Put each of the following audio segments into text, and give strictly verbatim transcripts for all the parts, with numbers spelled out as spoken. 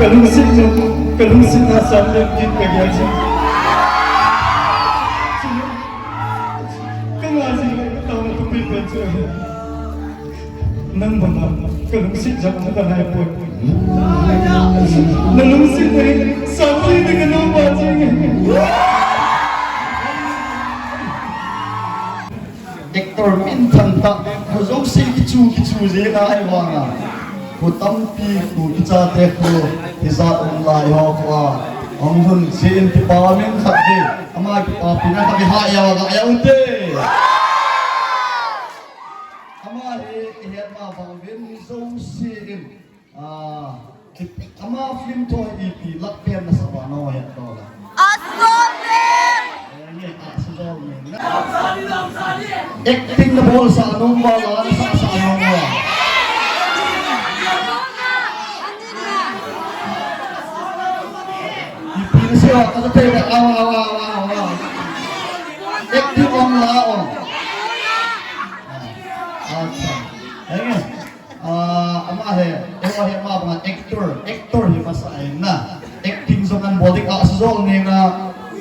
Kalungset na, kalungset na sa lem din kagel. Kanga si, katawa ko pin pin. Nang banga kalungset jat na kanai poi. Nalungset na, sa lem din kanu ba jing. Actor minthang tah, kho jouse kichu kichu jeng ahi vanga. Kho tampi kho kichate kho, hijat um lai ho kho a. Hung lhun jeh in kipa min khat ve. Ama kipapina khat ve ha ya ga ya ute. Ama hi, ihet ma bang uvin mi jouse in. Ah, ama film tho ipi lak pen nasa uva nahet dola. Asol film! Eh, nge, ah, Asol film na. Acting nabol sa nom uva la, nasah sa nom uva. Ipi nasa uva, kasa te, awa, awa, awa, awa. Acting ong la ong. Ah, acha. Eh, nge. Ah, ama hi, eiho hi ama banga actor, actor hi masa ahi na. Acting jong anbol ding, ah, Asol nenga,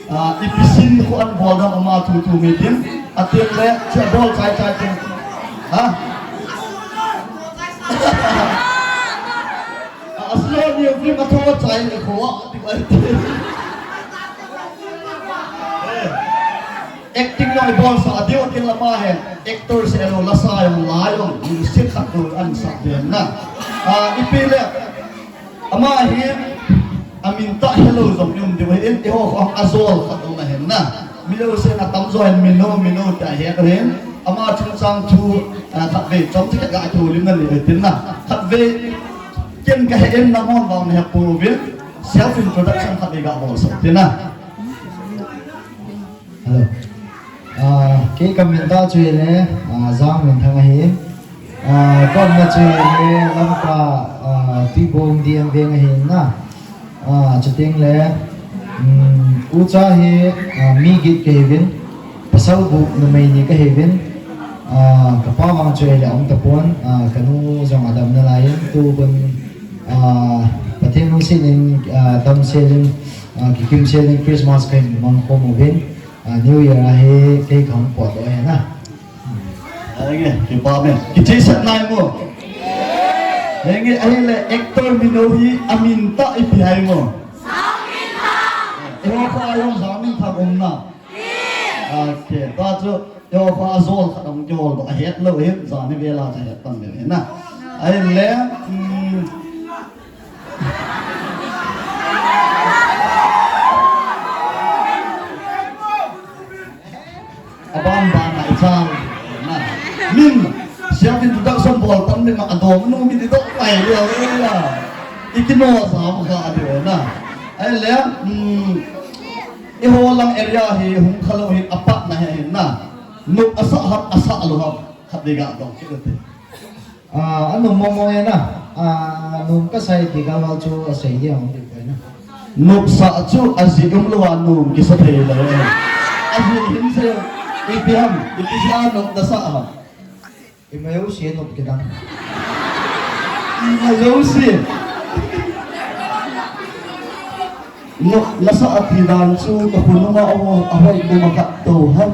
ah, ipi sin khu anbol ding ama thu thu mi tin. Atin le, che bol chai chai tin. Ha? Ah, Asol ni film atho chai le kho, ti bai tin. Eh. Acting jong ibol sa diu tin lama hen. Actor se lo lasa jong la jong. Lungset tah dol ansa den na. Ah, ipi le. Ama hi. Amin tah helou jong um diu hin. Eiho kho ajol khat um ahin na. Mi jouse na tamjo hin mino mino tia het hin. Ama chungchang thu, ah, khat ve chom ti khat ga thu lim na le tin na. Khat ve ken kahe in na mon vang na he pu vin. Self introduction khat ve ga bol sa tin na. Hello. Ah, kei kamin tah chu ahile, ah, Jangminthang ahi. Ah, kaumna chu ahile, Lamka, ah, Tuibong D M veng ahi na. Ah, chuteng le, um, ucha hi, ah, mi get kahiuvin, pasal gup numei ni kahiuvin. Ah, kapa vang chu ahile aum tapon, ah, kanu jong adam nalai in, tu kun, ah, Pathen lungset in, ah, damsel in, ah, kikimsel in Christmas kahin mang khom uvin. Ah, New Year a hi kei kahung potdoh ahi na. Henge, kipa me. Kichehsah nai mo. Henge, ahile actor mino hi amin tah ipi ham mo. Jangminthang. Eiho kho a jong Jangminthang um na. Okay, tua chu eiho kho a jol khat hung jol doh ahet lou hin, jani vela cha het pan le na. Ahile, um, Aban ban a ichal. Na. Min, self introduction bol tan min ma adong nu min idoh pai leo, eh, la. Ikino sa ma kha adi, eh, na. Ahile, hmm, eiho lang area hi hung khalou hin apatna hi hin na. Nop asah ham, asah lou ham. Khat ve ga dong kit u te. Ah, anom mong mong e na. Ah, nom kasah e ti gal val chu asei ding ahung ding poi na. Nopsah chu ajeh umlou a nom kisa thei lou e. Ajeh hin sei, ipi ham, ipi jeh a nom nasah ham. Ima jouse nom kidang. Ima jouse. No, nasah ati dan chu ka khonung a ho, ahoi ko ma khat to ha.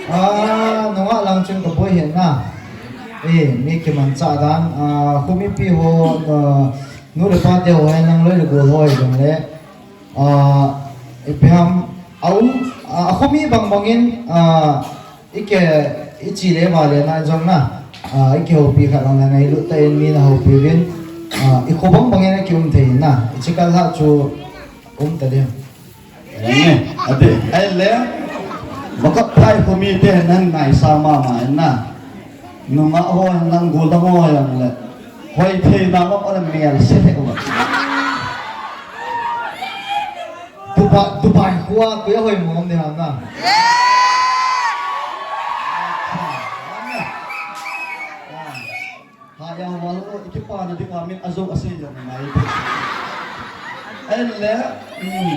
Ah, nungah lang chun ka boi hen na. Eh, mi kimanchah dan, ah, khomipi ho, ah, nu le pa te ho hen lang loi le gol ho hi jong le. Ah, ipi ham, a um, ah, akhomi bang bangin, ah, Ike, ichi le vale na jong na. Ah, ikihoupi khat lang na ngailut tah in mi na houpi uvin. Ah, ikho bang bangin akium thei na. Ichi kal ha chu um ta ding. Amen. Ati, ahile. Vakaphai khomi te nang ngaisang mama in na. Nungah ho nang gol dang ho jong le. Hoi thei na ma ko na mel se thei ko. Dubai, Dubai khua, koi a hoi mong ding ham na. Ha, ya, wal, o, ikipa na ding a min ajo asei jong ngai. Ahile, hmm,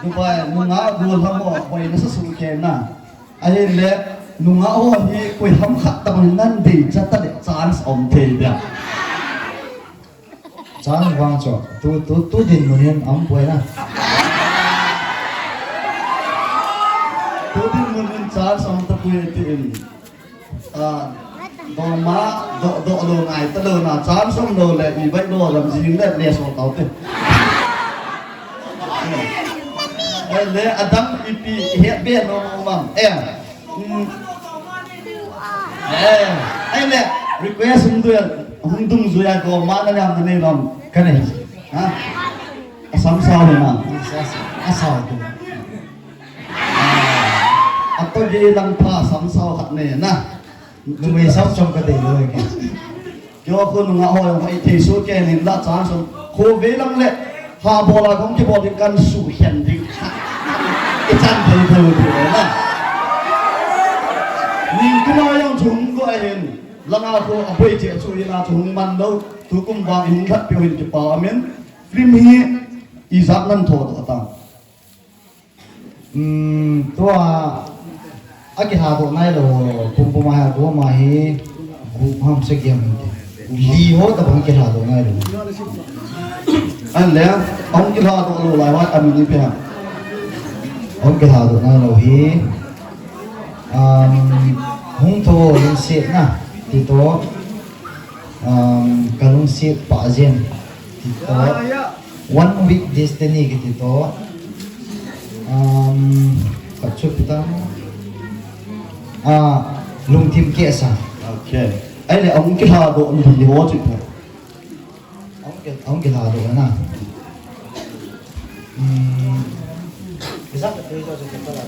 Dubai, nungah gol ham o, hoi nasa sung ke na. Ahile, Nungah ho hi koi ham khat tobang nan dei cha ta le chance um thei dia. Chance vang chu. Tu, tu, tu dinmun hin um poi na. Tu dinmun hin chance um tapoi ti in. Ah, doma, do, do lo ngai ta lo na, chance um lo le, i vai lo lam jing le, le so tau te. Eh, le, adang ipi, he be no, no, mam. Eh, mm. Eh, ai le, request hung du ya, hung dung zu ya, doma na nyam na nei lom. Ka nei. Ha? Asam sao le na. Asao tu. Atoh gei lang pha sam sao khat nei na. Numei sao chom ka dei lou ke. Keiho khu nungah ho jong i thei suh kei nin la chance um. Khovei lang le ha bol a kong kibol ding kan suhkhen ding. I chan thei thei u ti na. Ning kuma jong chung ko a hin. Langa khu a boi che chu ina chung man lou. Tukum vang in khat peh u hin kipa amen. Film hi ijat nan tho doh ta. Hmm, tua, akilha doh nailou, pumpum a hi, agom a hi, gup ham sagih ham. Li ho tabang kilha doh nailou. An le, ahung kilha doh lou lai, wa, amin ipi ham. Ahung kilha doh nailou hi, um, hung tho lungsetna, ti toh, um, ka lungset pa jen, ti toh. One Week Destiny kiti toh. Um, khat chu ipi ta mo. Ah, Lungthim Kehsa. Okay. Ahile, ahung kilha doh li ho chu ipi. Ahung kil-, ahung kilha doh na. Hmm. Isa ka tu jo chu ipi ta la.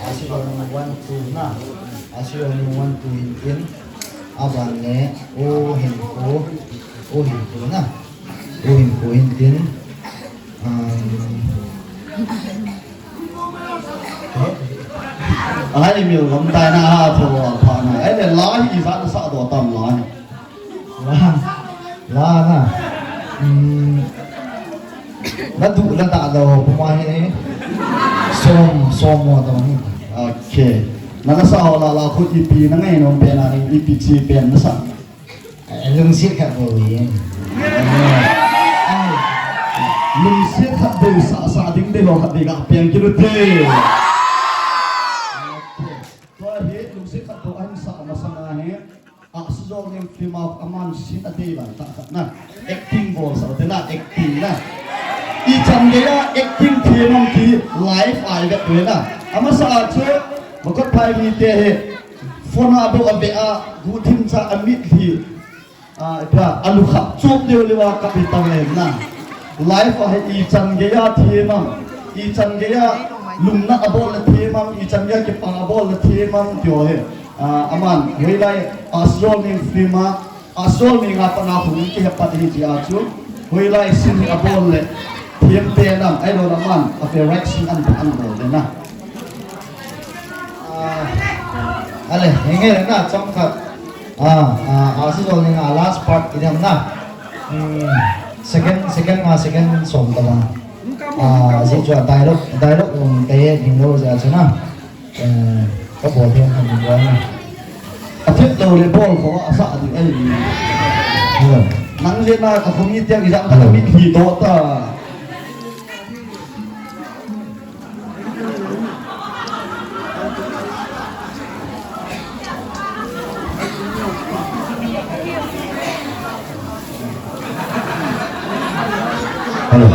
Asi one, two na. Asi one, two in, in. Aban le, o hin ko, o hin ko na. O hin ko hin tin. Um, ai, mi lam tai na ha tho pha na. Ai le la hi sa sa do tam la hi. La, la na. Um, la du la da do puma hi. Som, som mo do ni. Okay. Na la sa ho la la khu ipi na ngai nom pen a ni ipi chi pen na sa. Eh, lungset khat bou hi. Ai. Lungset khat bou sa, sa ding dei ho khat dei ga piang kit u te. Tua hi lungset khat bou ahin sa masang a hi. Ah, Sijolneng film a aman sin a dei lai tah khat na. Acting bol sa te na, acting na. Ichan gei a acting them am ti live a i vet u na. Amasa a chu, Mokokphai mite hi. Phone a bou a ve a, guhthim cha a mitlhi. Ah, ipi a, a lukhah chup leu leu a kap hi tang le na. Live a hi ichan gei a them am, ichan gei a lungna a bol le them am, ichan gei a kipa a bol le them am ti ho hi. Ah, aman, hoilai, ah, Sijolneng film a, ah, Sijolneng a pat a hung kihe pat hi ti a chu. Hoilai sin hi a bol le them pen am, ahilou le aman, a favourite sin an, an bol le na. Ah, ale, hinge na, chomkhat. Ah, ah, ah, Sijolneng a last part i dem na. Hmm, second, second ma, second som ta ba. Ah, ji chu a dialogue, dialogue um te ding lou ja chu na. Eh, ka bol them ham bol na. A phet lou le bol ko a sa di ai. Hello. Nang je na ka khomi tiang i jam ka mi thi to ta. Hello.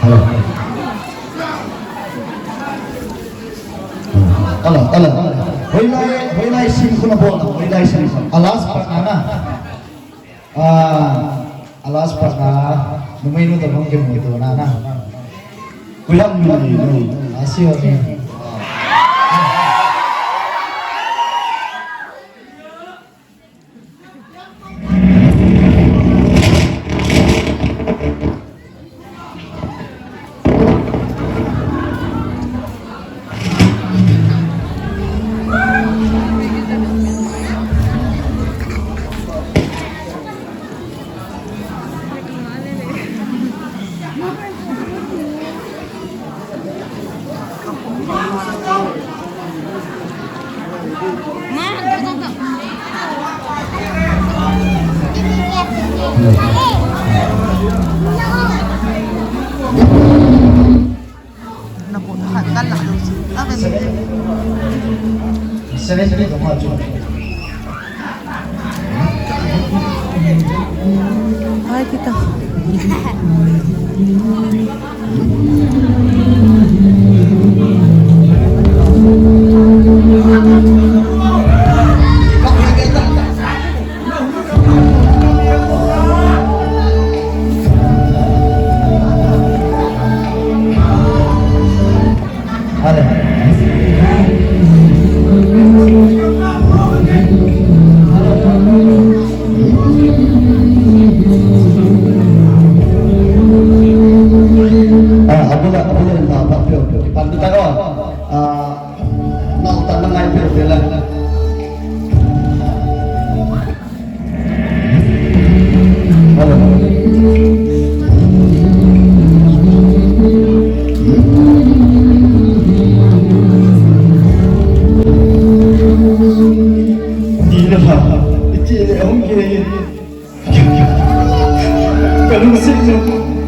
Hello. Hello, hello. Hoilai, hoilai sin khu na bol, hoilai sin khu. A last part na na. Ah, a last part na, numei nu tobang kimuto na na. Kuilam numei nu. Ah, si ho ni. Seven minutes ka ma chu. Hai, tita. Ah, abula, abula, ah, pa, pio, pio. Pan, pan, oh. Ah, nau tan na ngai pio, pio la. Kalungsetna,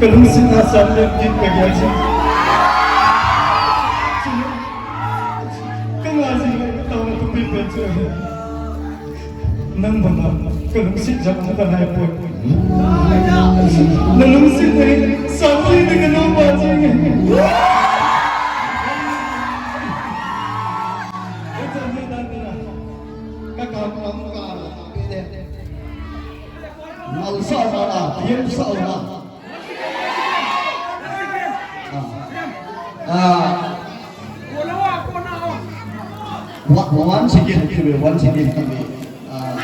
kalungsetna sang lem din kagel jin. Kanga jin, kataona thupi pen chu. Nang banga kalungset jat um kanai poi. Nalungset nei, sang lem din kanop jing. Kakam kam ka. Nalsa na, thiamsa na. Ah. Ah. Wa-, once again, once again, ah,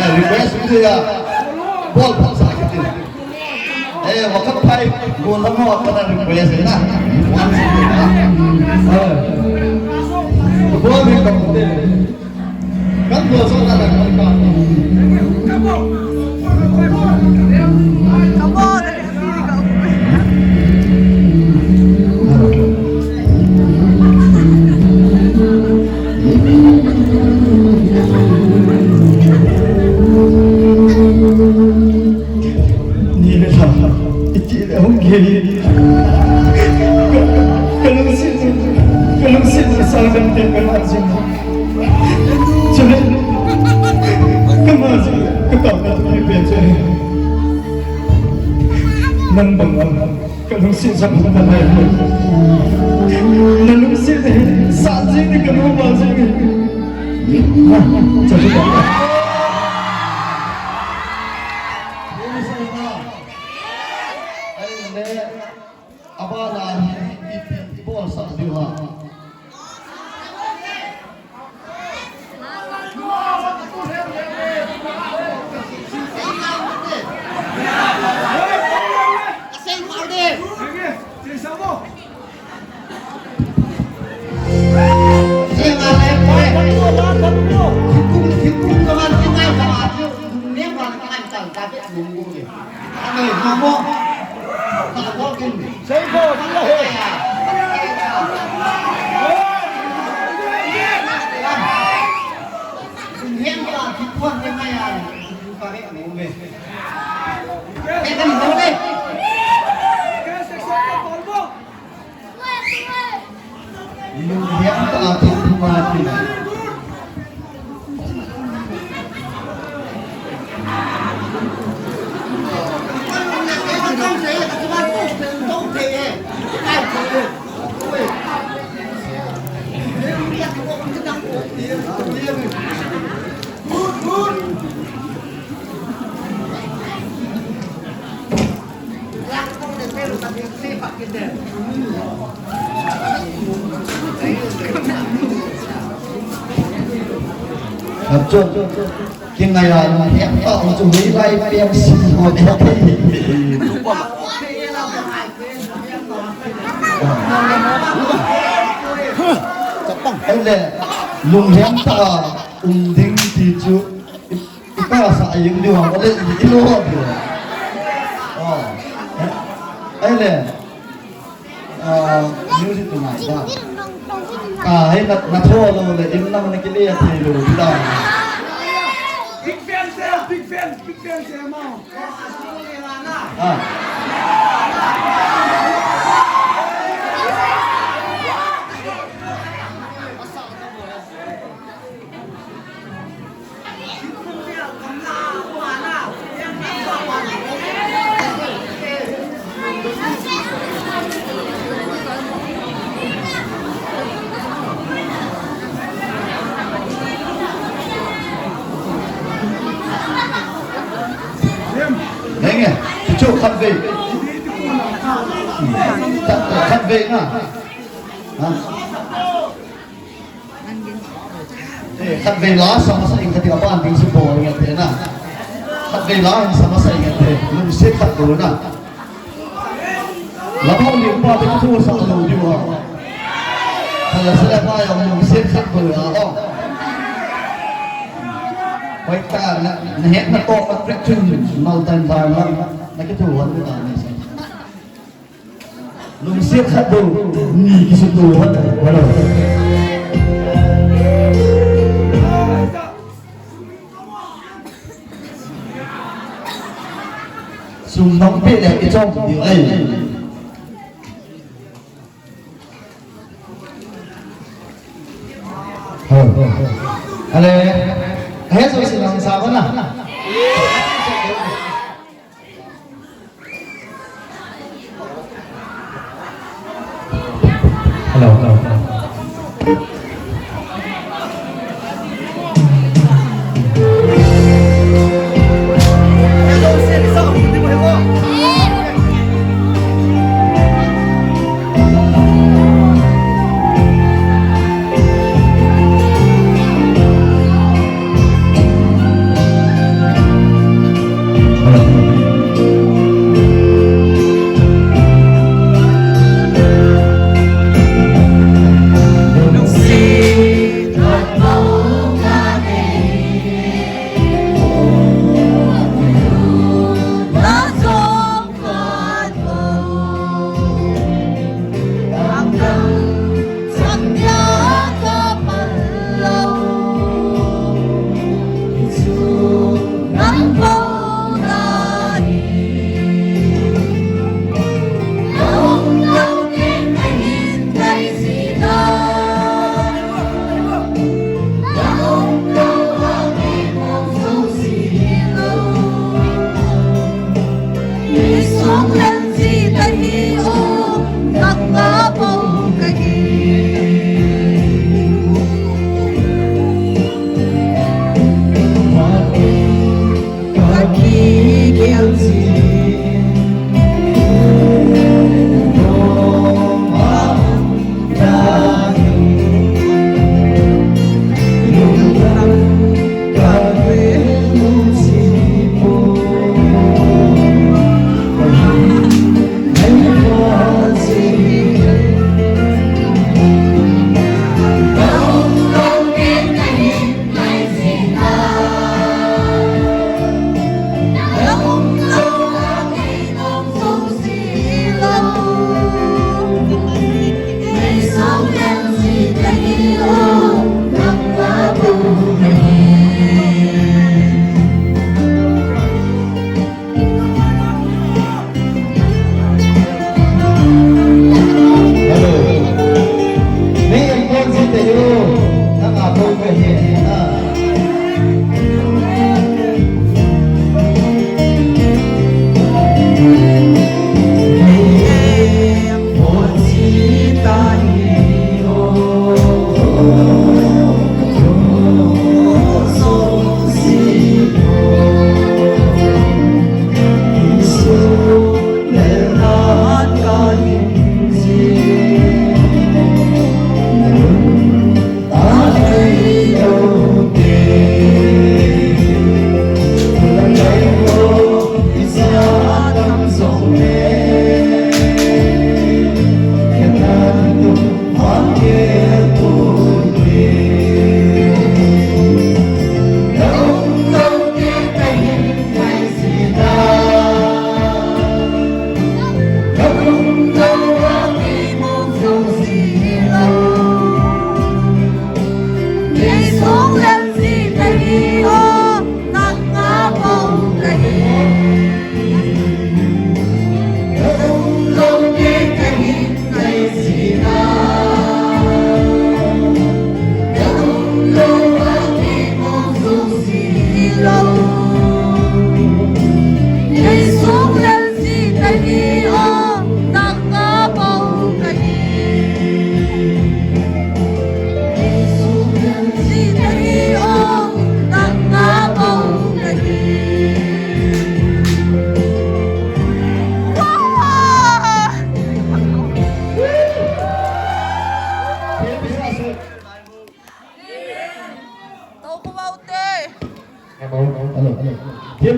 eh, request video ya. Ball, ball sa kiti. Eh, wakhat phai, goal lang ho, kana request na. Once again, ah. Eh. Ball bhi kam de. Ni le tha, iti le hung ke. Ka, kalungset, kalungset na sa kan te ka na jing. Chule, kama jing, ka ka na tu pe che. Nang bang bang, kalungset jam ka na. Nalungset ne, sa jing ne ka nu ba jing. Chule. Abana hi ipi ibolsah diu ham. Achun, kingai a lunghem tah chu hoilai peng sim ho ding ahi. Ahile, lunghem tah a um ding ti chu, i, i kasa a jeng diu ham, ahile i, i lo diu ham. Oh. Ahile, ah, music tu ngai da. Ka he na, na tho lo le, in na na kile a thei lo da. Big fan se, big fan, big fan se ma. Ah. Khatvei. Khatvei na. Ha? Eh, khatvei la sa masa inge kati, aban ding chu bol inge te na. Khatvei la hin sa masa inge te. Lungset khat bou na. Lamhou ni pa te thu sa lo diu a. Hala sele pa ya lungset khat bou a o. Hoitah na, na hetna toh ma trek chun mal tan dan lang. Na kithuhon ta ni sa. Lungset khat bou, ni kisutuhon, hello. Sum nong pe le kichom diu ahi. Hello. Ale, he so si nong sa ba na. Hello, hello, hello.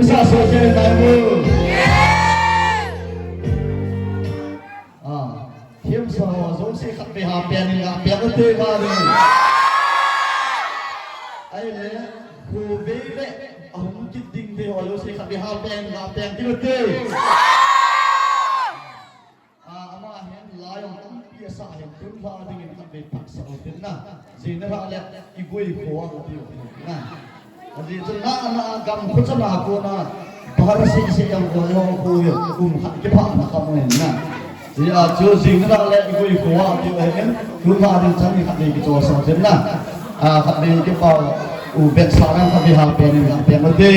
Sa so che nai mu. Ah, themsa ho jouse khatvei ha pen in ga peng ute ba ni. Ahile, khovei le ahung kit ding te ho jouse khatvei ha pen in ga peng kit ute. Ah, ama hin lai jong tampi asah hin tun lha dingin khatvei phatsah u tin na. Jing nalhah le igui kho a kati u tin na. Ajeh chu na, na gam kho chan a kona bahar seh seh jong kho jong kho hi kum khat kiphah na kha mo hin na. Hijeh a chu jing nalhah le igui kho a kati u hin tun lha ding chan in khatvei kichol sah u tin na. Ah, khatvei kipah u, u Betsah nang khatvei ha pen in ga peng ute.